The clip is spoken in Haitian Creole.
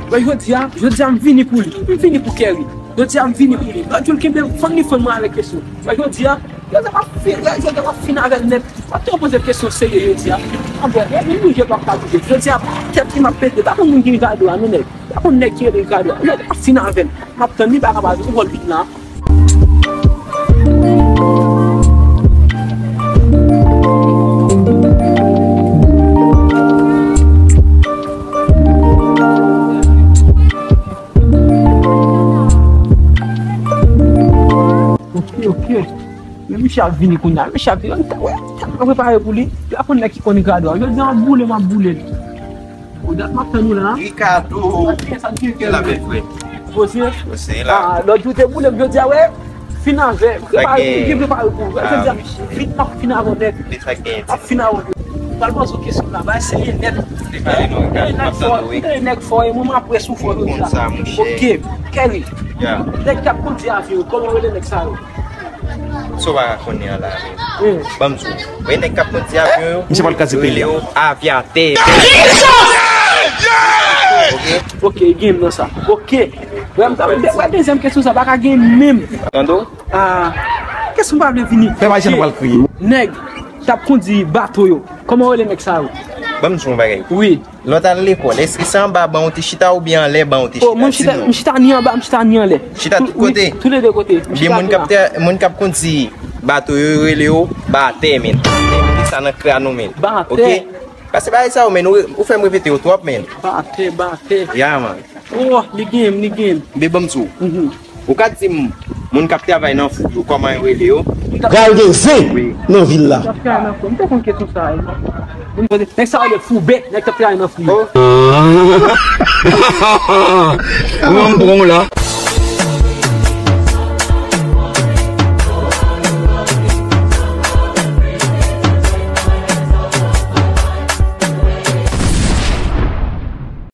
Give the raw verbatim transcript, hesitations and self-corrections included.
Wè, jodi a, jodi a m vini pou li. M vini pou Kerry. Jodi a m vini pou li. Lòt jou l kenbe m, fann li fann mwen avèk kesyon. Wè, jodi a, jodi a m ap fin, jodi a m ap fin avè l nèt. Pa t ap poze kesyon serye jodi a. Anben, e vin bouje pa ka bouje. Jodi a, tèt li m ap pete. Pa konn moun ki Ricardo a, non, nèg. Pa konn nèg ki rele Ricardo a. Nèg, m ap fin avè l. M ap tann li, pa ka pa vin vòl vit la. Ok, ok. Men misye ap vini kounye a. Misye ap vini. Wè, tèlman prepare pou li. Li ap konn nèg ki konn Ricardo a. Jodi a, m ap boule, m ap boule l. Ou dat m ap tann ou la. Ricardo. Sa k gen, sa k gen? Ki la, bèl frè? Poze. Poze la. Ah, lòt jou te boule m, jodi a, wè. Fin avè. Prepare pou, byen prepare pou. Jodi a, vit m ap fin avè w nèt. M ap fin avè w. Pral poze w kesyon la, bay serye nèt. Prepare non, Ricardo, m ap tann ou, wi. Nèg fò, e mwen m ap près ou fò jodi a. Ou konn sa, monchè. Ok, Kerry. Ya. Nèg k ap kondi avyon yo, kòman w rele nèg sa yo? Sa w pa ka konnen an la menm. Ban m di w. Wè nèg k ap kondi avyon yo. Misye pral kraze pele a. Yo avyatè. Ok. Ok, gen nan sa. Ok. Wè, m ta wè dezyèm kesyon sa pa ka gen menm. Tande w? Ah, kesyon pa vle vini. Fè pa jan pral kriye. Nèg k ap kondi bato yo. Kòman w rele nèg sa yo? Ban m di w yon bagay. Wi. Lè w t al lekòl, èske se anba ban w te chita oubyen anlè ban w te chita? Oh, mwen chita, m chita ni anba, m chita ni anlè. Chita tout kote? Tou le de kote. Oubyen moun k ap, moun k ap kondi bato yo, yo rele yo batè, men. Mete sa nan kràn ou, men. Batè. Ok? Pase bagay sa yo, men. Ou, ou fè m repete yo twòp, men. Batè, batè. Ya, man. Oh, li gen m, li gen m. Men ban m di w. Ou ka di m, moun k ap travay nan fou yo, kòman yo rele yo? Pral gen zen nan vil la. K ap travay nan fou. M te konn kesyon sa a. Moun kote, nèg sa yo rele foube, nèg k ap travay nan fou yo. Ou nan pran w la.